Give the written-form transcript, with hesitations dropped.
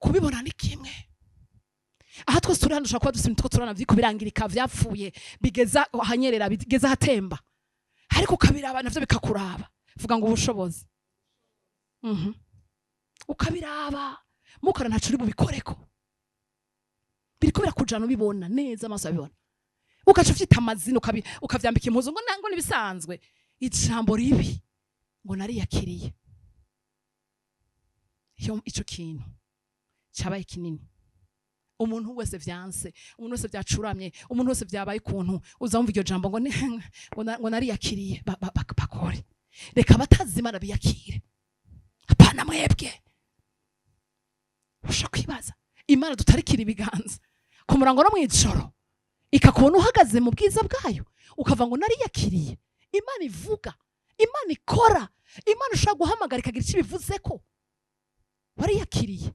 Kubibona ni kimwe. Aha twese turi hano dushobora kuba dufite imitwe, turabona biriko birangirika, vyapfuye, bigeza ahanyerera, bigeza ahatemba, ariko ukabiraba navyo bikakuraba. Vuga ngo ubushobozi. Ukabiraba mukora, ntaco uri bubikoreko, biriko birakujana, ubibona neza, amaso abibona, ugaca uvyita amazina, ukavyambika impuzu ngo nango nibisanzwe. Ijambo ribi ngo nariyakiriye. Iyo ico kintu cabaye kinini, umuntu wese vyanse, umuntu wese vyacuramye, umuntu wese vyabaye ukuntu, uza wumva iryo jambo ngo ngo nariyakiriye. Bakore, reka abatazi Imana biyakire, hapana mwebwe. Usha kwibaza Imana dutarikira ibiganza ku murango no mw'ijoro, ikakubona uhagaze mu bwiza bwayo, ukava ngo nariyakiriye. Imana ivuga, Imana ikora, Imana ushobora guhamagara ikagira icyo ibivuze ko wariyakiriye.